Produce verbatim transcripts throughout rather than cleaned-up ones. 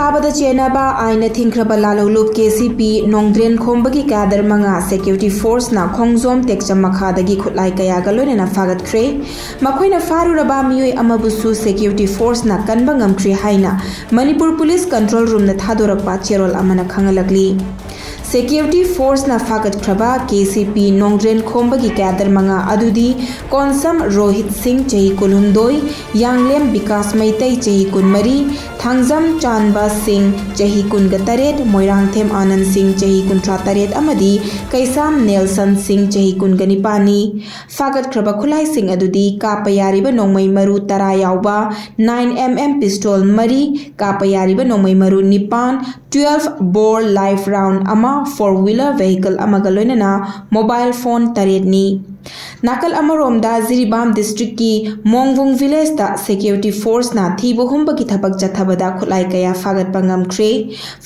ꯐꯥꯕꯗ ꯆꯦꯟꯅꯕ ꯑꯥꯏꯟꯅ ꯊꯤꯡꯈ꯭ꯔꯕ ꯂꯥꯂꯧꯂꯨꯞ K C ꯄꯤ ꯅꯣꯡꯗ꯭ꯔꯦꯟ ꯈꯣꯝꯕꯒꯤ cadre ꯃꯉꯥ ꯁꯦꯀ꯭ꯌꯨꯔꯤꯇꯤ ꯐꯣꯔꯁꯅ ꯈꯣꯡꯖꯣꯝ ꯇꯦꯛꯆꯝ ꯃꯈꯥꯗꯒꯤ ꯈꯨꯠꯂꯥꯏ ꯀꯌꯥꯒ ꯂꯣꯏꯅꯅ ꯐꯥꯒꯠꯈ꯭ꯔꯦ꯫ ꯃꯈꯣꯏꯅ ꯐꯥꯔꯨꯔꯕ ꯃꯤꯑꯣꯏ ꯑꯃꯕꯨꯁꯨ ꯁꯦꯀ꯭ꯌꯨꯔꯤꯇꯤ ꯐꯣꯔꯁꯅ ꯀꯟꯕ ꯉꯝꯈ꯭ꯔꯦ ꯍꯥꯏꯅ ꯃꯅꯤꯄꯨꯔ ꯄꯨꯂꯤꯁ ꯀꯟꯇ꯭ꯔꯣꯜ ꯔꯨꯝꯅ ꯊꯥꯗꯣꯔꯛꯄ ꯆꯦꯔꯣꯜ ꯑꯃꯅ ꯈꯪꯍꯜꯂꯛꯂꯤ꯫ ꯁꯦꯀ꯭ꯌꯨꯔꯤꯇꯤ ꯐꯣꯔꯁꯅ ꯐꯥꯒꯠꯈ꯭ꯔꯕ ꯀꯦ ꯁꯤ ꯄꯤ ꯅꯣꯡꯗ꯭ꯔꯦꯟ ꯈꯣꯝꯕꯒꯤ ꯀꯦꯗꯔ ꯃꯉꯥ ꯑꯗꯨꯗꯤ ꯀꯣꯟꯁꯝ ꯔꯣꯍꯤꯠ ꯁꯤꯡ, ꯆꯍꯤ ꯀꯨꯟꯍꯨꯝꯗꯣꯏ, ꯌꯥꯡꯂꯦꯝ ꯕꯤꯀꯥꯁ ꯃꯩꯇꯩ, ꯆꯍꯤ ꯀꯨꯟꯃꯔꯤ, ꯊꯥꯡꯖꯝ ꯆꯥꯟꯕ ꯁꯤꯡ, ꯆꯍꯤ ꯀꯨꯟꯒ ꯇꯔꯦꯠ, ꯃꯣꯏꯔꯥꯡꯊꯦꯝ ꯑꯥꯅꯟ ꯁꯤꯡ, ꯆꯍꯤ ꯀꯨꯟꯊ꯭ꯔꯥ ꯇꯔꯦꯠ ꯑꯃꯗꯤ ꯀꯩꯁꯥꯝ ꯅꯦꯜꯁꯟ ꯁꯤꯡ, ꯆꯍꯤ ꯀꯨꯟꯒ ꯅꯤꯄꯥꯟꯅꯤ꯫ ꯐꯥꯒꯠꯈ꯭ꯔꯕ ꯈꯨꯠꯂꯥꯏꯁꯤꯡ ꯑꯗꯨꯗꯤ ꯀꯥꯞꯄ ꯌꯥꯔꯤꯕ ꯅꯣꯡꯃꯩ ꯃꯔꯨ ꯇꯔꯥ ꯌꯥꯎꯕ ꯅꯥꯏꯟ ꯑꯦꯝ ꯑꯦꯝ ꯄꯤꯁꯇꯣꯜ ꯃꯔꯤ, ꯀꯥꯞꯄ ꯌꯥꯔꯤꯕ ꯅꯣꯡꯃꯩ ꯃꯔꯨ ꯅꯤꯄꯥꯟ, ꯇ꯭ꯋꯦꯜꯐ ꯕꯣꯔ ꯂꯥꯏꯐ ꯔꯥꯎꯟ ꯑꯃ, ꯐꯣꯔ ꯋꯤꯂꯔ ꯚꯦꯍꯤꯀꯜ ꯑꯃꯒ ꯂꯣꯏꯅꯅ ꯃꯣꯕꯥꯏꯜ ꯐꯣꯟ ꯇꯔꯦꯠꯅꯤ꯫ ꯅꯥꯀꯜ ꯑꯃꯔꯣꯝꯗ ꯖꯤꯔꯤꯕꯥꯝ ꯗꯤꯁꯇ꯭ꯔꯤꯛꯀꯤ ꯃꯣꯡꯕꯨꯡ ꯚꯤꯂꯦꯖꯇ ꯁꯦꯀ꯭ꯌꯨꯔꯤꯇꯤ ꯐꯣꯔꯁꯅ ꯊꯤꯕ ꯍꯨꯝꯕꯒꯤ ꯊꯕꯛ ꯆꯠꯊꯕꯗ ꯈꯨꯠꯂꯥꯏ ꯀꯌꯥ ꯐꯥꯒꯠꯄ ꯉꯝꯈ꯭ꯔꯦ꯫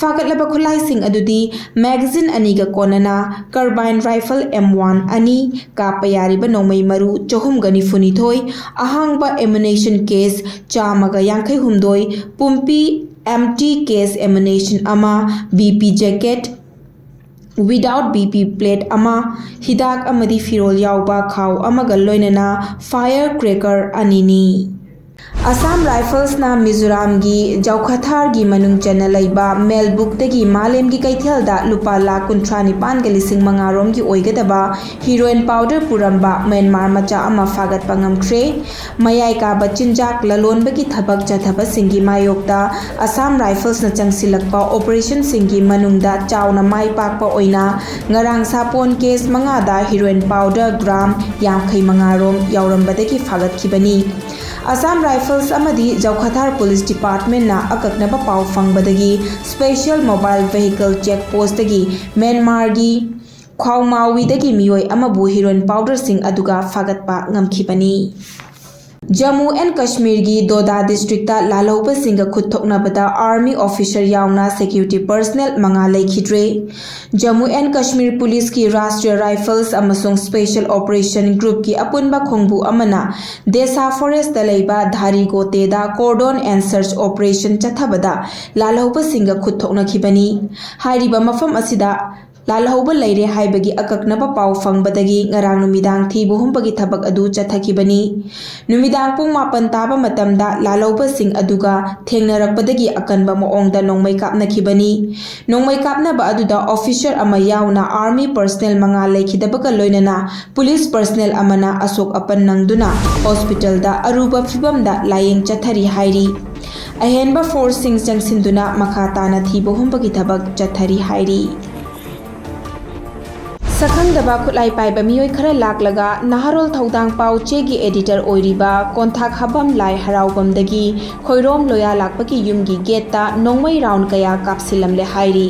ꯐꯥꯒꯠꯂꯕ ꯈꯨꯠꯂꯥꯏꯁꯤꯡ ꯑꯗꯨꯗꯤ ꯃꯦꯒꯥꯖꯤꯟ ꯑꯅꯤꯒ ꯀꯣꯟꯅꯅ ꯀꯔꯕꯥꯏꯟ ꯔꯥꯏꯐꯜ ꯑꯦꯝ ꯋꯥꯟ ꯑꯅꯤ, ꯀꯥꯞꯄ ꯌꯥꯔꯤꯕ ꯅꯣꯡꯃꯩ ꯃꯔꯨ ꯆꯍꯨꯝꯒ ꯅꯤꯐꯨꯅꯤꯊꯣꯏ, ꯑꯍꯥꯡꯕ ꯑꯦꯃꯨꯅꯦꯁꯟ ꯀꯦꯁ ꯆꯥꯝꯃꯒ ꯌꯥꯡꯈꯩ ꯍꯨꯝꯗꯣꯏ, ꯄꯨꯝꯄꯤ ꯑꯦꯝꯇꯤ ꯀꯦꯁ ꯑꯦꯃꯨꯅꯦꯁꯟ ꯑꯃ, B P jacket, without B P plate ꯑꯃ, ꯍꯤꯗꯥꯛ ꯑꯃꯗꯤ ꯐꯤꯔꯣꯜ ꯌꯥꯎꯕ ꯈꯥꯎ ꯑꯃꯒ ꯂꯣꯏꯅꯅ ꯐꯥꯌꯔ ꯀ꯭ꯔꯦꯀꯔ ꯑꯅꯤꯅꯤ꯫ ꯑꯁꯥꯝ ꯔꯥꯏꯐꯜꯁꯅ ꯃꯤꯖꯣꯔꯥꯝꯒꯤ ꯖꯧꯈꯊꯥꯔꯒꯤ ꯃꯅꯨꯡ ꯆꯟꯅ ꯂꯩꯕ ꯃꯦꯜꯕꯨꯛꯇꯒꯤ ꯃꯥꯂꯦꯝꯒꯤ ꯀꯩꯊꯦꯜꯗ ꯂꯨꯄꯥ ꯂꯥꯈ ꯀꯨꯟꯊ꯭ꯔꯥ ꯅꯤꯄꯥꯟꯒ ꯂꯤꯁꯤꯡ ꯃꯉꯥ ꯔꯣꯝꯒꯤ ꯑꯣꯏꯒꯗꯕ ꯍꯤꯔꯣꯏꯟ ꯄꯥꯎꯗꯔ ꯄꯨꯔꯝꯕ ꯃ꯭ꯌꯥꯟꯃꯥꯔ ꯃꯆꯥ ꯑꯃ ꯐꯥꯒꯠꯄ ꯉꯝꯈ꯭ꯔꯦ꯫ ꯃꯌꯥꯏ ꯀꯥꯕ ꯆꯤꯟꯖꯥꯛ ꯂꯂꯣꯟꯕꯒꯤ ꯊꯕꯛ ꯆꯠꯊꯕꯁꯤꯡꯒꯤ ꯃꯥꯌꯣꯛꯇ ꯑꯁꯥꯝ ꯔꯥꯏꯐꯜꯁꯅ ꯆꯪꯁꯤꯜꯂꯛꯄ ꯑꯣꯄꯔꯦꯁꯟꯁꯤꯡꯒꯤ ꯃꯅꯨꯡꯗ ꯆꯥꯎꯅ ꯃꯥꯏ ꯄꯥꯛꯄ ꯑꯣꯏꯅ ꯉꯔꯥꯡ ꯁꯥꯄꯣꯟ ꯀꯦꯁ ꯃꯉꯥꯗ ꯍꯤꯔꯣꯏꯟ ꯄꯥꯎꯗꯔ ꯒ꯭ꯔꯥꯝ ꯌꯥꯡꯈꯩ ꯃꯉꯥ ꯔꯣꯝ ꯌꯥꯎꯔꯝꯕꯗꯒꯤ ꯐꯥꯒꯠꯈꯤꯕꯅꯤ꯫ ꯑꯁꯥꯝ ꯔꯥꯏꯐꯜꯁ ꯑꯃꯗꯤ ꯖꯧꯈꯊꯥꯔ ꯄꯨꯂꯤꯁ ꯗꯤꯄꯥꯔꯠꯃꯦꯟꯅ ꯑꯀꯛꯅꯕ ꯄꯥꯎ ꯐꯪꯕꯗꯒꯤ ꯁ꯭ꯄꯦꯁꯤꯌꯦꯜ ꯃꯣꯕꯥꯏꯜ ꯚꯦꯍꯤꯀꯜ ꯆꯦꯛ ꯄꯣꯁꯇꯒꯤ ꯃ꯭ꯌꯥꯟꯃꯥꯔꯒꯤ ꯈ꯭ꯋꯥꯎꯃꯥꯋꯤꯗꯒꯤ ꯃꯤꯑꯣꯏ ꯑꯃꯕꯨ ꯍꯤꯔꯣꯏꯟ ꯄꯥꯎꯗꯔꯁꯤꯡ ꯑꯗꯨꯒ ꯐꯥꯒꯠꯄ ꯉꯝꯈꯤꯕꯅꯤ꯫ ꯖꯝꯃꯨ ꯑꯦꯟ ꯀꯥꯁꯃꯤꯔꯒꯤ ꯗꯣꯗꯥ ꯗꯤꯁꯇ꯭ꯔꯤꯛꯇ ꯂꯥꯜꯍꯧꯕꯁꯤꯡꯒ ꯈꯨꯠ ꯊꯣꯛꯅꯕꯗ ꯑꯥꯔꯃꯤ ꯑꯣꯐꯤꯁꯔ ꯌꯥꯎꯅ ꯁꯦꯀ꯭ꯌꯨꯔꯤꯇꯤ ꯄꯔꯁꯅꯦꯜ ꯃꯉꯥ ꯂꯩꯈꯤꯗ꯭ꯔꯦ꯫ ꯖꯝꯃꯨ ꯑꯦꯟ ꯀꯥꯁꯃꯤꯔ ꯄꯨꯂꯤꯁꯀꯤ ꯔꯥꯁꯇ꯭ꯔꯤꯌ ꯔꯥꯏꯐꯜꯁ ꯑꯃꯁꯨꯡ ꯁ꯭ꯄꯦꯁꯦꯜ ꯑꯣꯄꯔꯦꯁꯟ ꯒ꯭ꯔꯨꯞꯀꯤ ꯑꯄꯨꯟꯕ ꯈꯣꯡꯕꯨ ꯑꯃꯅ ꯗꯦꯁꯥ ꯐꯣꯔꯦꯁꯇ ꯂꯩꯕ ꯙꯥꯔꯤꯒꯣꯇꯦꯗ ꯀꯣꯔꯗꯣꯟ ꯑꯦꯟ ꯁꯔꯆ ꯑꯣꯄꯔꯦꯁꯟ ꯆꯠꯊꯕꯗ ꯂꯥꯜꯍꯧꯕꯁꯤꯡꯒ ꯈꯨꯠ ꯊꯣꯛꯅꯈꯤꯕꯅꯤ꯫ ꯍꯥꯏꯔꯤꯕ ꯃꯐꯝ ꯑꯁꯤꯗ ꯂꯥꯜꯍꯧꯕ ꯂꯩꯔꯦ ꯍꯥꯏꯕꯒꯤ ꯑꯀꯛꯅꯕ ꯄꯥꯎ ꯐꯪꯕꯗꯒꯤ ꯉꯔꯥꯡ ꯅꯨꯃꯤꯗꯥꯡ ꯊꯤꯕ ꯍꯨꯝꯕꯒꯤ ꯊꯕꯛ ꯑꯗꯨ ꯆꯠꯊꯈꯤꯕꯅꯤ꯫ ꯅꯨꯃꯤꯗꯥꯡ ꯄꯨꯡ ꯃꯥꯄꯟ ꯇꯥꯕ ꯃꯇꯝꯗ ꯂꯥꯜꯍꯧꯕꯁꯤꯡ ꯑꯗꯨꯒ ꯊꯦꯡꯅꯔꯛꯄꯗꯒꯤ ꯑꯀꯟꯕ ꯃꯑꯣꯡꯗ ꯅꯣꯡꯃꯩ ꯀꯥꯞꯅꯈꯤꯕꯅꯤ꯫ ꯅꯣꯡꯃꯩ ꯀꯥꯞꯅꯕ ꯑꯗꯨꯗ ꯑꯣꯐꯤꯁꯔ ꯑꯃ ꯌꯥꯎꯅ ꯑꯥꯔꯃꯤ ꯄꯔꯁꯅꯦꯜ ꯃꯉꯥ ꯂꯩꯈꯤꯗꯕꯒ ꯂꯣꯏꯅꯅ ꯄꯨꯂꯤꯁ ꯄꯔꯁꯅꯦꯜ ꯑꯃꯅ ꯑꯁꯣꯛ ꯑꯄꯟ ꯅꯪꯗꯨꯅ ꯍꯣꯁꯄꯤꯇꯥꯜꯗ ꯑꯔꯨꯕ ꯐꯤꯚꯝꯗ ꯂꯥꯌꯦꯡ ꯆꯠꯊꯔꯤ ꯍꯥꯏꯔꯤ꯫ ꯑꯍꯦꯟꯕ ꯐꯣꯔꯁꯁꯤꯡ ꯆꯪꯁꯤꯟꯗꯨꯅ ꯃꯈꯥ ꯇꯥꯅ ꯊꯤꯕ ꯍꯨꯝꯕꯒꯤ ꯊꯕꯛ ꯆꯠꯊꯔꯤ ꯍꯥꯏꯔꯤ꯫ ꯁꯛꯈꯪꯗꯕ ꯈꯨꯠꯂꯥꯏ ꯄꯥꯏꯕ ꯃꯤꯑꯣꯏ ꯈꯔ ꯂꯥꯛꯂꯒ ꯅꯍꯥꯔꯣꯜ ꯊꯧꯗꯥꯡ ꯄꯥꯎ ꯆꯦꯒꯤ ꯑꯦꯗꯤꯇꯔ ꯑꯣꯏꯔꯤꯕ ꯀꯣꯟꯊꯥꯛ ꯍꯥꯕꯝ ꯂꯥꯏ ꯍꯔꯥꯎꯐꯝꯗꯒꯤ ꯈꯣꯏꯔꯣꯝ ꯂꯣꯌꯥ ꯂꯥꯛꯄꯒꯤ ꯌꯨꯝꯒꯤ ꯒꯦꯠꯇ ꯅꯣꯡꯃꯩ ꯔꯥꯎꯟ ꯀꯌꯥ ꯀꯥꯞꯁꯤꯜꯂꯝꯂꯦ ꯍꯥꯏꯔꯤ꯫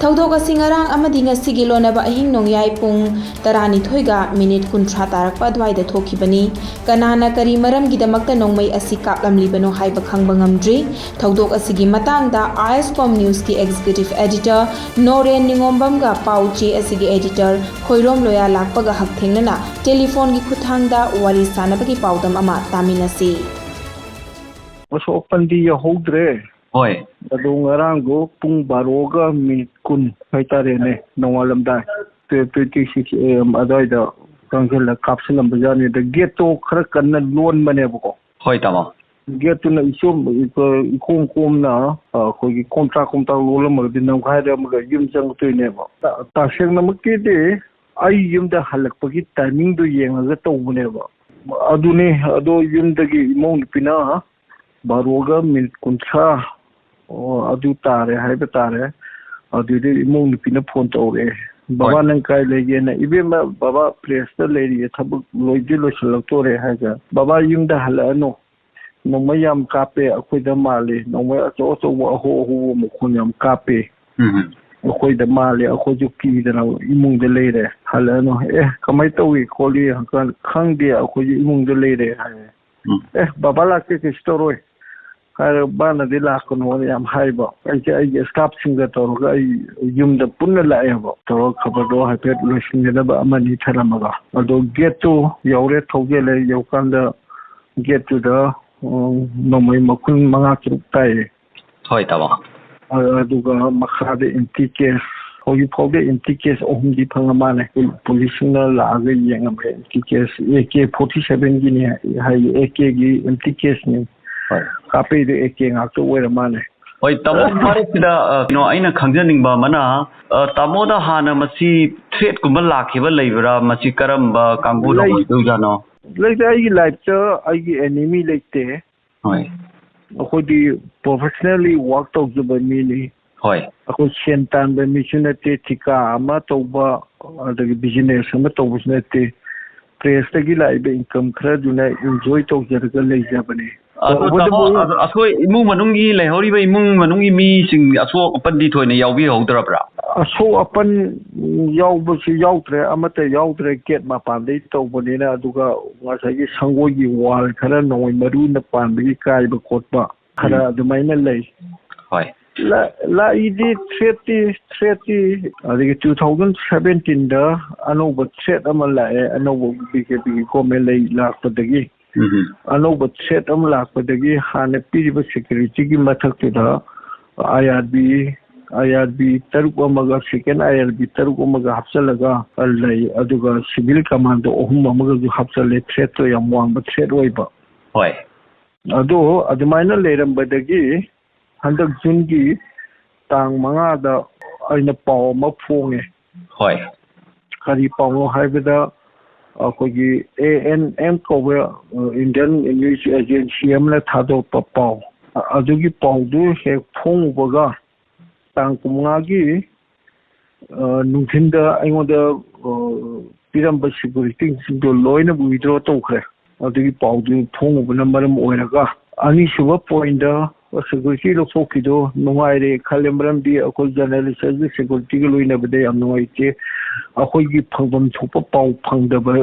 ꯊꯧꯗꯣꯛ ꯑꯁꯤ ꯉꯔꯥꯡ ꯑꯃꯗꯤ ꯉꯁꯤꯒꯤ ꯂꯣꯟꯅꯕ ꯑꯍꯤꯡ ꯅꯣꯡꯌꯥꯏ ꯄꯨꯡ ꯇꯔꯥꯅꯤꯊꯣꯏꯒ ꯃꯤꯅꯤꯠ ꯀꯨꯟꯊ꯭ꯔꯥ ꯇꯥꯔꯛꯄ ꯑꯗꯨꯋꯥꯏꯗ ꯊꯣꯛꯈꯤꯕꯅꯤ꯫ ꯀꯅꯥꯅ ꯀꯔꯤ ꯃꯔꯝꯒꯤꯗꯃꯛꯇ ꯅꯣꯡꯃꯩ ꯑꯁꯤ ꯀꯥꯞꯂꯝꯂꯤꯕꯅꯣ ꯍꯥꯏꯕ ꯈꯪꯕ ꯉꯝꯗ꯭ꯔꯤ꯫ ꯊꯧꯗꯣꯛ ꯑꯁꯤꯒꯤ ꯃꯇꯥꯡꯗ ꯑꯥꯏ ꯑꯦꯁ ꯀꯣꯝ ꯅ꯭ꯌꯨꯁꯀꯤ ꯑꯦꯛꯖꯤꯀ꯭ꯌꯨꯇꯤꯚ ꯑꯦꯗꯤꯇꯔ ꯅꯣꯔꯦꯟ ꯅꯤꯉꯣꯝꯕꯝꯒ ꯄꯥꯎ ꯆꯦ ꯑꯁꯤꯒꯤ ꯑꯦꯗꯤꯇꯔ ꯈꯣꯏꯔꯣꯝ ꯂꯣꯌꯥ ꯂꯥꯛꯄꯒ ꯍꯛꯊꯦꯡꯅꯅ ꯇꯦꯂꯤꯐꯣꯟꯒꯤ ꯈꯨꯠꯊꯥꯡꯗ ꯋꯥꯔꯤ ꯁꯥꯅꯕꯒꯤ ꯄꯥꯎꯗꯝ ꯑꯃ ꯇꯥꯃꯤꯟꯅꯁꯤ꯫ ꯑꯁꯣꯛ ꯑꯄꯟꯗꯤ ꯌꯥꯎꯍꯧꯗ꯭ꯔꯦ꯫ ꯍꯣꯏ꯫ ꯑꯗꯣ ꯉꯔꯥꯡꯗꯣ ꯄꯨꯡ ꯕꯥꯔꯣꯒ ꯃꯤꯅꯤꯠ ꯀꯨꯟ ꯍꯥꯏꯇꯥꯔꯦꯅꯦ, ꯅꯣꯡꯉꯥꯜꯂꯝꯗꯥꯏ, twelve twenty six A M ꯑꯗꯨꯋꯥꯏꯗ ꯆꯪꯁꯤꯜꯂ ꯀꯥꯞꯁꯤꯜꯂꯝꯕꯖꯥꯠꯅꯤ꯫ ꯑꯗ ꯒꯦꯠꯇꯣ ꯈꯔ ꯀꯟꯅ ꯂꯣꯟꯕꯅꯦꯕꯀꯣ꯫ ꯍꯣꯏ, ꯇꯥꯃꯣ꯫ ꯒꯦꯠꯇꯨꯅ ꯏꯆꯣꯝ-, ꯏꯀꯣ-, ꯏꯀꯣꯝ ꯀꯣꯝꯅ, ꯑ, ꯑꯩꯈꯣꯏꯒꯤ ꯀꯣꯝꯇ꯭ꯔꯥꯛ ꯀꯣꯝꯇ꯭ꯔꯥꯛ ꯂꯣꯜꯂꯝꯃꯒꯗꯤ ꯅꯝꯈꯥꯏꯔꯝꯃꯒ ꯌꯨꯝ ꯆꯪꯉꯛꯇꯣꯏꯅꯦꯕ꯫ ꯇ-, ꯇꯁꯦꯡꯅꯃꯛꯀꯤꯗꯤ ꯑꯩ ꯌꯨꯝꯗ ꯍꯜꯂꯛꯄꯒꯤ ꯇꯥꯏꯃꯤꯡꯗꯣ ꯌꯦꯡꯉꯒ ꯇꯧꯕꯅꯦꯕ꯫ ꯑꯗꯨꯅꯤ, ꯑꯗꯣ ꯌꯨꯝꯗꯒꯤ ꯏꯃꯧ ꯅꯨꯄꯤꯅ ꯕꯥꯔꯣꯒ ꯃꯤꯅꯤꯠ ꯀꯨꯟꯊ꯭ꯔꯥ, ꯑꯣ, ꯑꯗꯨ ꯇꯥꯔꯦ ꯍꯥꯏꯕ ꯇꯥꯔꯦ꯫ ꯑꯗꯨꯗꯩ ꯏꯃꯧ ꯅꯨꯄꯤꯅ ꯐꯣꯟ ꯇꯧꯔꯛꯑꯦ, "ꯕꯕꯥ, ꯍꯣꯏ꯫ ꯅꯪ ꯀꯥꯏ ꯂꯩꯒꯦꯅ?" "ꯏꯕꯦꯝꯃ, ꯕꯕꯥ ꯄ꯭ꯔꯦꯁꯇ ꯂꯩꯔꯤꯌꯦ, ꯊꯕꯛ ꯂꯣꯏꯗꯤ ꯂꯣꯏꯁꯤꯜꯂꯛꯇꯣꯔꯦ" ꯍꯥꯏꯁꯦ꯫ "ꯕꯕꯥ ꯌꯨꯝꯗ ꯍꯜꯂꯛꯑꯅꯨ, ꯅꯣꯡꯃꯩ ꯌꯥꯝ ꯀꯥꯞꯄꯦ, ꯑꯩꯈꯣꯏꯗ ꯃꯥꯜꯂꯤ, ꯅꯣꯡꯃꯩ ꯑꯆꯧ ꯑꯆꯧꯕ ꯑꯍꯧ ꯑꯍꯧꯕ ꯃꯈꯣꯟ ꯌꯥꯝ ꯀꯥꯞꯄꯦ꯫ ꯎꯝ꯫ ꯑꯩꯈꯣꯏꯗ ꯃꯥꯜꯂꯤ, ꯑꯩꯈꯣꯏꯁꯨ ꯀꯤꯗꯅ ꯏꯃꯨꯡꯗ ꯂꯩꯔꯦ, ꯍꯜꯂꯛꯑꯅꯨ"꯫ "ꯑꯦ, ꯀꯃꯥꯏꯅ ꯇꯧꯏ ꯈꯣꯠꯂꯤ?" ꯍꯪꯀꯥꯟꯗ, "ꯈꯪꯗꯦ, ꯑꯩꯈꯣꯏꯁꯨ ꯏꯃꯨꯡꯗ ꯂꯩꯔꯦ" ꯍꯥꯏꯔꯦ꯫ ꯎꯝ꯫ "ꯑꯦ, ꯕꯕꯥ ꯂꯥꯛꯇꯦ, ꯀꯩꯁꯨ ꯇꯧꯔꯣꯏ" ꯍꯥꯏꯔꯒ, ꯃꯥꯅꯗꯤ ꯂꯥꯛꯀꯅꯣꯅ ꯌꯥꯝ ꯍꯥꯏꯕ꯫ ꯑꯩꯁꯦ ꯑꯩꯒꯤ staffꯁꯤꯡꯒ ꯇꯧꯔꯒ ꯑꯩ ꯌꯨꯝꯗ ꯄꯨꯟꯅ ꯂꯥꯛꯑꯦꯕ꯫ ꯇꯧꯔꯒ ꯈꯕꯔꯗꯣ ꯍꯥꯏꯐꯦꯠ ꯂꯣꯏꯁꯤꯟꯒꯗꯕ ꯑꯃꯅꯤ ꯊꯔꯝꯃꯒ꯫ ꯑꯗꯣ gateꯇꯨ ꯌꯧꯔꯦ, ꯊꯧꯖꯤꯜꯂꯦ꯫ ꯌꯧꯀꯥꯟꯗ gateꯇꯨꯗ, ꯎꯝ, ꯅꯣꯡꯃꯩ ꯃꯈꯨꯟ ꯃꯉꯥ ꯇꯔꯨꯛ ꯇꯥꯏꯌꯦ꯫ ꯍꯣꯏ, ꯇꯥꯃꯣ꯫ ꯑ-, ꯑꯗꯨꯒ ꯃꯈꯥꯗ empty case, ꯍꯧꯖꯤꯛ ꯐꯥꯎꯗ empty case ꯑꯍꯨꯝꯗꯤ ꯐꯪꯉ ꯃꯥꯜꯂꯦ꯫ ꯄꯨ-, ꯄꯨꯂꯤꯁꯁꯤꯡꯅ ꯂꯥꯛꯑꯒ ꯌꯦꯡꯉꯝꯃꯦ, empty case AK forty sevenꯒꯤꯅꯦ ꯍꯥꯏꯌꯦ, AKꯒꯤ empty caseꯅꯤ꯫ ꯍꯣꯏ꯫ ꯀꯥꯞꯄꯛꯏꯗꯣ AK ꯉꯥꯛꯇ ꯑꯣꯏꯔ ꯃꯥꯜꯂꯦ꯫ ꯍꯣꯏ, ꯇꯥꯃꯣ, ꯃꯔꯛꯁꯤꯗ, ꯑ, ꯀꯩꯅꯣ, ꯑꯩꯅ ꯈꯪꯖꯅꯤꯡꯕ ꯑꯃꯅ, ꯑ, ꯇꯥꯃꯣꯗ ꯍꯥꯟꯅ ꯃꯁꯤ threatꯀꯨꯝꯕ ꯂꯥꯛꯈꯤꯕ ꯂꯩꯕ꯭ꯔꯥ? ꯃꯁꯤ ꯀꯔꯝꯕ ꯀꯥꯡꯕꯨꯅ ꯂꯩ-, ꯑꯣꯏꯗꯣꯏꯖꯥꯠꯅꯣ? ꯂꯩꯇꯦ, ꯑꯩꯒꯤ lifeꯇ ꯑꯩꯒꯤ enemy ꯂꯩꯇꯦ꯫ ꯍꯣꯏ꯫ ꯑꯩꯈꯣꯏꯗꯤ professionally work ꯇꯧꯖꯕ ꯃꯤꯅꯤ꯫ ꯍꯣꯏ꯫ ꯑꯩꯈꯣꯏ ꯁꯦꯟ ꯇꯥꯟꯕ ꯃꯤꯁꯨ ꯅꯠꯇꯦ, ꯊꯤꯀꯥ ꯑꯃ ꯇꯧꯕ, ꯑꯗꯒꯤ business ꯑꯃ ꯇꯧꯕꯁꯨ ꯅꯠꯇꯦ꯫ Pressꯇꯒꯤ ꯂꯥꯛꯏꯕ income ꯈꯔꯗꯨꯅ enjoy ꯇꯧꯖꯔꯒ ꯂꯩꯖꯕꯅꯤ꯫ ꯑꯗꯣ ꯇꯧꯕꯇꯕꯨ ꯇꯥꯃꯣ, ꯑꯗꯣ ꯑꯩꯈꯣꯏ ꯏꯃꯨꯡ ꯃꯅꯨꯡꯒꯤ, ꯂꯩꯍꯧꯔꯤꯕ ꯏꯃꯨꯡ ꯃꯅꯨꯡꯒꯤ ꯃꯤꯁꯤꯡ ꯑꯁꯣꯛ ꯑꯄꯟꯗꯤ ꯊꯣꯏꯅ ꯌꯥꯎꯕꯤꯍꯧꯗ꯭ꯔꯕ꯭ꯔꯥ? ꯑꯁꯣꯛ ꯑꯄꯟ ꯌꯥꯎꯕꯁꯨ ꯌꯥꯎꯗ꯭ꯔꯦ, ꯑꯃꯠꯇ ꯌꯥꯎꯗ꯭ꯔꯦ, gate ꯃꯄꯥꯟꯗꯩ ꯇꯧꯕꯅꯤꯅ꯫ ꯑꯗꯨꯒ ꯉꯁꯥꯏꯒꯤ ꯁꯪꯒꯣꯏꯒꯤ wall ꯈꯔ ꯅꯣꯡꯃꯩ ꯃꯔꯨꯅ ꯄꯥꯟꯕꯒꯤ ꯀꯥꯏꯕ ꯈꯣꯠꯄ ꯈꯔ ꯎꯝ꯫ ꯑꯗꯨꯃꯥꯏꯅ ꯂꯩ꯫ ꯍꯣꯏ꯫ ꯂꯥ-, ꯂꯥꯛꯏꯗꯤ threatꯇꯤ, threatꯇꯤ ꯑꯗꯒꯤ two thousand seventeenꯗ ꯑꯅꯧꯕ threat ꯑꯃ ꯂꯥꯛꯑꯦ, ꯑꯅꯧꯕ BJPꯒꯤ government ꯂꯩ ꯂꯥꯛꯄꯗꯒꯤ꯫ ꯎꯝ꯫ ꯑꯅꯧꯕ threat ꯑꯃ ꯂꯥꯛꯄꯗꯒꯤ ꯍꯥꯟꯅ ꯄꯤꯔꯤꯕ securityꯒꯤ ꯃꯊꯛꯇꯨꯗ IRB, IRB ꯇꯔꯨꯛ ꯑꯃꯒ, second IRB ꯇꯔꯨꯛ ꯑꯃꯒ ꯍꯥꯞꯆꯜꯂꯒ ꯂꯩ꯫ ꯑꯗꯨꯒ civil commando ꯑꯍꯨꯝ ꯑꯃꯒꯁꯨ ꯍꯥꯞꯆꯜꯂꯦ, threatꯇꯣ ꯌꯥꯝ ꯋꯥꯡꯕ threat ꯑꯣꯏꯕ꯫ ꯍꯣꯏ꯫ ꯑꯗꯣ ꯑꯗꯨꯃꯥꯏꯅ ꯂꯩꯔꯝꯕꯗꯒꯤ ꯍꯟꯗꯛ Juneꯒꯤ ꯇꯥꯡ ꯃꯉꯥꯗ ꯑꯩꯅ ꯄꯥꯎ ꯑꯃ ꯐꯣꯡꯉꯦ꯫ ꯍꯣꯏ꯫ ꯀꯔꯤ ꯄꯥꯎꯅꯣ ꯍꯥꯏꯕꯗ, ꯑꯩꯈꯣꯏꯒꯤ ANM ꯀꯧꯕ, ꯑ, Indian News Agency ꯑꯃꯅ ꯊꯥꯗꯣꯔꯛꯄ ꯄꯥꯎ, ꯑ-, ꯑꯗꯨꯒꯤ ꯄꯥꯎꯗꯨ ꯍꯦꯛ ꯐꯣꯡꯉꯨꯕꯒ, ꯇꯥꯡ ꯀꯨꯟꯃꯉꯥꯒꯤ, ꯑ, ꯅꯨꯡꯊꯤꯟꯗ ꯑꯩꯉꯣꯟꯗ, ꯑ, ꯄꯤꯔꯝꯕ securityꯁꯤꯡꯗꯣ ꯂꯣꯏꯅ withdraw ꯇꯧꯈ꯭ꯔꯦ꯫ ꯑꯗꯨꯒꯤ ꯄꯥꯎꯗꯨ ꯐꯣꯡꯉꯨꯕꯅ ꯃꯔꯝ ꯑꯣꯏꯔꯒ, ꯑꯅꯤꯁꯨꯕ pointꯗ ꯁꯦꯀ꯭ꯌꯨꯔꯤꯇꯤ ꯂꯧꯊꯣꯛꯈꯤꯗꯣ ꯅꯨꯡꯉꯥꯏꯔꯦ ꯈꯜꯂꯦ꯫ ꯃꯔꯝꯗꯤ ꯑꯩꯈꯣꯏ ꯖꯔꯅꯦꯂꯤꯁ ꯑꯁꯤ ꯁꯦꯀ꯭ꯌꯨꯔꯤꯇꯤꯒ ꯂꯣꯏꯅꯕꯗ ꯌꯥꯝ ꯅꯨꯡꯉꯥꯏꯇꯦ꯫ ꯑꯩꯈꯣꯏꯒꯤ ꯐꯪꯐꯝ ꯊꯣꯛꯄ ꯄꯥꯎ ꯐꯪꯗꯕ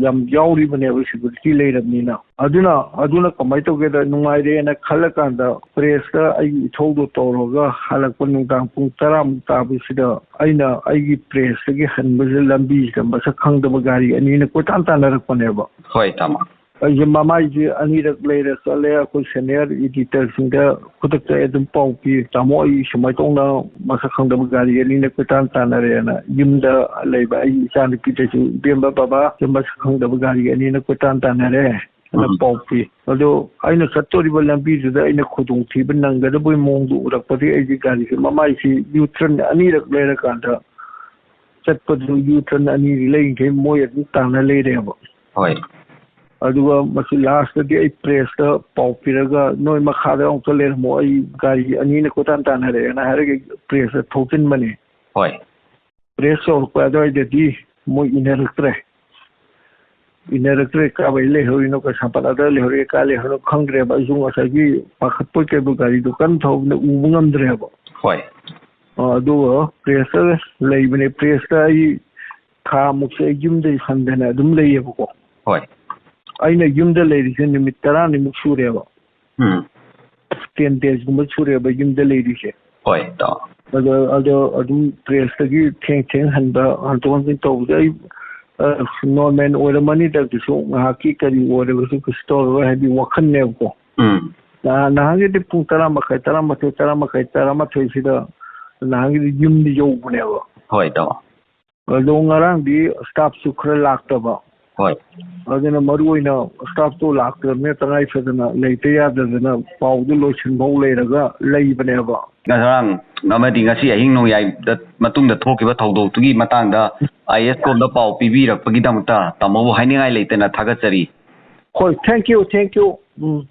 ꯌꯥꯝ ꯌꯥꯎꯔꯤꯕꯅꯦꯕ ꯁꯦꯀ꯭ꯌꯨꯔꯤꯇꯤ ꯂꯩꯔꯕꯅꯤꯅ꯫ ꯑꯗꯨꯅ, ꯑꯗꯨꯅ ꯀꯃꯥꯏꯅ ꯇꯧꯒꯦꯗ, ꯅꯨꯡꯉꯥꯏꯔꯦꯅ ꯈꯜꯂꯀꯥꯟꯗ ꯄ꯭ꯔꯦꯁꯇ ꯑꯩꯒꯤ ꯏꯊꯧꯗꯣ ꯇꯧꯔꯒ ꯍꯜꯂꯛꯄ ꯅꯨꯡꯗꯥꯡ ꯄꯨꯡ ꯇꯔꯥꯃꯨꯛ ꯇꯥꯕꯁꯤꯗ ꯑꯩꯅ ꯑꯩꯒꯤ ꯄ꯭ꯔꯦꯁꯇꯒꯤ ꯍꯟꯕꯁꯤꯗ ꯂꯝꯕꯤꯁꯤꯗ ꯃꯁꯛ ꯈꯪꯗꯕ ꯒꯥꯔꯤ ꯑꯅꯤꯅ ꯀꯣꯏꯇꯥꯟ ꯇꯥꯟꯅꯔꯛꯄꯅꯦꯕ꯫ ꯍꯣꯏ, ꯇꯥꯃꯣ꯫ ꯑꯩꯁꯦ ꯃꯃꯥꯏꯁꯦ ꯑꯅꯤꯔꯛ ꯂꯩꯔ ꯆꯠꯂꯦ꯫ ꯑꯩꯈꯣꯏ ꯁꯦꯅꯤꯌꯔ ꯏꯗꯤꯇꯔꯁꯤꯡꯗ ꯈꯨꯗꯛꯇ ꯑꯩ ꯑꯗꯨꯝ ꯄꯥꯎ ꯄꯤ, "ꯇꯥꯃꯣ, ꯑꯩ ꯁꯨꯃꯥꯏꯅ ꯇꯧꯅ ꯃꯁꯛ ꯈꯪꯗꯕ ꯒꯥꯔꯤ ꯑꯅꯤꯅ ꯀꯣꯏꯇꯥꯟ ꯇꯥꯟꯅꯔꯦꯅ"꯫ ꯌꯨꯝꯗ ꯂꯩꯕ ꯑꯩꯒꯤ ꯏꯆꯥꯅꯨꯄꯤꯗꯁꯨ, "ꯏꯕꯦꯝꯕ, ꯕꯕꯥ, ꯁꯤ ꯃꯁꯛ ꯈꯪꯗꯕ ꯒꯥꯔꯤ ꯑꯅꯤꯅ ꯀꯣꯏꯇꯥꯟ ꯇꯥꯟꯅꯔꯦ" ꯍꯥꯏꯅ ꯎꯝ꯫ ꯄꯥꯎ ꯄꯤ꯫ ꯑꯗꯣ ꯑꯩꯅ ꯆꯠꯇꯣꯔꯤꯕ ꯂꯝꯕꯤꯗꯨꯗ ꯑꯩꯅ ꯈꯨꯗꯣꯡꯊꯤꯕ ꯅꯪꯒꯗꯕꯒꯤ ꯃꯑꯣꯡꯗꯣ ꯎꯔꯛꯄꯗꯒꯤ ꯑꯩꯁꯦ ꯒꯥꯔꯤꯁꯦ ꯃꯃꯥꯏꯁꯤ ꯌꯨ ꯇꯔꯟ ꯑꯅꯤꯔꯛ ꯂꯩꯔꯀꯥꯟꯗ ꯆꯠꯄꯗꯨ ꯌꯨ ꯇꯔꯟ ꯑꯅꯤꯗꯤ ꯂꯩꯔꯤꯈꯩ ꯃꯣꯏ ꯑꯗꯨꯝ ꯇꯥꯟꯅ ꯂꯩꯔꯦꯕ꯫ ꯍꯣꯏ꯫ ꯑꯗꯨꯒ ꯃꯁꯤ ꯂꯥꯁꯇꯗꯤ ꯑꯩ ꯄ꯭ꯔꯦꯁꯇ ꯄꯥꯎ ꯄꯤꯔꯒ, "ꯅꯣꯏ ꯃꯈꯥꯗ ꯑꯃꯨꯛꯇ ꯂꯩꯔꯝꯃꯣ, ꯑꯩ ꯒꯥꯔꯤ ꯑꯅꯤꯅ ꯀꯣꯏꯇꯥꯟ ꯇꯥꯟꯅꯔꯛꯑꯦꯅ" ꯍꯥꯏꯔꯒ ꯄ꯭ꯔꯦꯁꯇ ꯊꯣꯛꯆꯤꯟꯕꯅꯤ꯫ ꯍꯣꯏ꯫ ꯄ꯭ꯔꯦꯁ ꯌꯧꯔꯛꯄ ꯑꯗꯨꯋꯥꯏꯗꯗꯤ ꯃꯣꯏ ꯏꯟꯅꯔꯛꯇ꯭ꯔꯦ꯫ ꯏꯟꯅꯔꯛꯇ꯭ꯔꯦ, ꯀꯥꯏꯋꯥꯏ ꯂꯩꯍꯧꯔꯤꯅꯣ, ꯀꯩꯁꯥꯝꯄꯥꯠ ꯑꯗꯥꯏ ꯂꯩꯍꯧꯔꯤ, ꯀꯥꯏ ꯂꯩꯍꯧꯔꯤꯅꯣ ꯈꯪꯗ꯭ꯔꯦꯕ꯫ ꯑꯩꯁꯨ ꯉꯁꯥꯏꯒꯤ ꯄꯥꯈꯠꯄꯣꯏ ꯀꯩꯕꯣꯏ ꯒꯥꯔꯤꯗꯣ ꯀꯟꯅ ꯊꯧꯕꯅ ꯎꯕ ꯉꯝꯗ꯭ꯔꯦꯕ꯫ ꯍꯣꯏ꯫ ꯑ, ꯑꯗꯨꯒ ꯄ꯭ꯔꯦꯁꯇ ꯂꯩꯕꯅꯦ꯫ ꯄ꯭ꯔꯦꯁꯇ ꯑꯩ ꯊꯥ ꯃꯨꯛꯁꯦ ꯑꯩ ꯌꯨꯝꯗꯩ ꯍꯟꯗꯅ ꯑꯗꯨꯝ ꯂꯩꯌꯦꯕꯀꯣ꯫ ꯍꯣꯏ꯫ ꯑꯩꯅ ꯌꯨꯝꯗ ꯂꯩꯔꯤꯁꯦ ꯅꯨꯃꯤꯠ ꯇꯔꯥꯅꯤꯃꯨꯛ ꯁꯨꯔꯦꯕ꯫ ꯎꯝ꯫ ꯇꯦꯟ ꯗꯦꯖꯀꯨꯝꯕ ꯁꯨꯔꯦꯕ ꯌꯨꯝꯗ ꯂꯩꯔꯤꯁꯦ꯫ ꯍꯣꯏ, ꯇꯥꯃꯣ꯫ ꯑꯗꯣ, ꯑꯗꯣ ꯑꯗꯨꯝ ꯄ꯭ꯔꯦꯁꯇꯒꯤ ꯊꯦꯡ ꯊꯦꯡ ꯍꯟꯕ, ꯍꯟꯗꯣꯛ ꯍꯟꯖꯤꯟ ꯇꯧꯕꯁꯦ ꯑꯩ, ꯑ, ꯅꯣꯔꯃꯦꯜ ꯑꯣꯏꯔꯝꯃꯅꯤꯗ, ꯑꯗꯨꯁꯨ ꯉꯥꯏꯍꯥꯛꯀꯤ ꯀꯔꯤ ꯑꯣꯏꯔꯒꯁꯨ ꯀꯩꯁꯨ ꯇꯧꯔꯔꯣꯏ ꯍꯥꯏꯗꯤ ꯋꯥꯈꯜꯅꯦꯕꯀꯣ꯫ ꯎꯝ꯫ ꯅꯍꯥꯟ, ꯅꯍꯥꯟꯒꯤꯗꯤ ꯄꯨꯡ ꯇꯔꯥ ꯃꯈꯥꯏ, ꯇꯔꯥꯃꯥꯊꯣꯏ, ꯇꯔꯥ ꯃꯈꯥꯏ, ꯇꯔꯥꯃꯥꯊꯣꯏꯁꯤꯗ ꯅꯍꯥꯟꯒꯤꯗꯤ ꯌꯨꯝꯗ ꯌꯧꯕꯅꯦꯕ꯫ ꯍꯣꯏ, ꯇꯥꯃꯣ꯫ ꯑꯗꯣ ꯉꯔꯥꯡꯗꯤ ꯁ꯭ꯇꯥꯐꯁꯨ ꯈꯔ ꯂꯥꯛꯇꯕ꯫ ꯍꯣꯏ꯫ ꯑꯗꯨꯅ ꯃꯔꯨ ꯑꯣꯏꯅ ꯁ꯭ꯇꯥꯐꯇꯣ ꯂꯥꯛꯇ꯭ꯔꯕꯅꯤꯅ ꯇꯉꯥꯏ ꯐꯗꯅ ꯂꯩꯇ ꯌꯥꯗꯗꯅ ꯄꯥꯎꯗꯨ ꯂꯣꯏꯁꯤꯟꯐꯧ ꯂꯩꯔꯒ ꯂꯩꯕꯅꯦꯕ꯫ ꯉꯔꯥꯡ ꯑꯃꯗꯤ ꯉꯁꯤ ꯑꯍꯤꯡ ꯅꯣꯡꯌꯥꯏꯗ ꯃꯇꯨꯡꯗ ꯊꯣꯛꯈꯤꯕ ꯊꯧꯗꯣꯛꯇꯨꯒꯤ ꯃꯇꯥꯡꯗ ꯑꯥꯏ ꯑꯦꯁ ꯀꯣꯝꯗ ꯄꯥꯎ ꯄꯤꯕꯤꯔꯛꯄꯒꯤꯗꯃꯛꯇ ꯇꯥꯃꯣꯕꯨ ꯍꯥꯏꯅꯤꯡꯉꯥꯏ ꯂꯩꯇꯅ ꯊꯥꯒꯠꯆꯔꯤ꯫ ꯍꯣꯏ, thank you, thank you꯫ Um.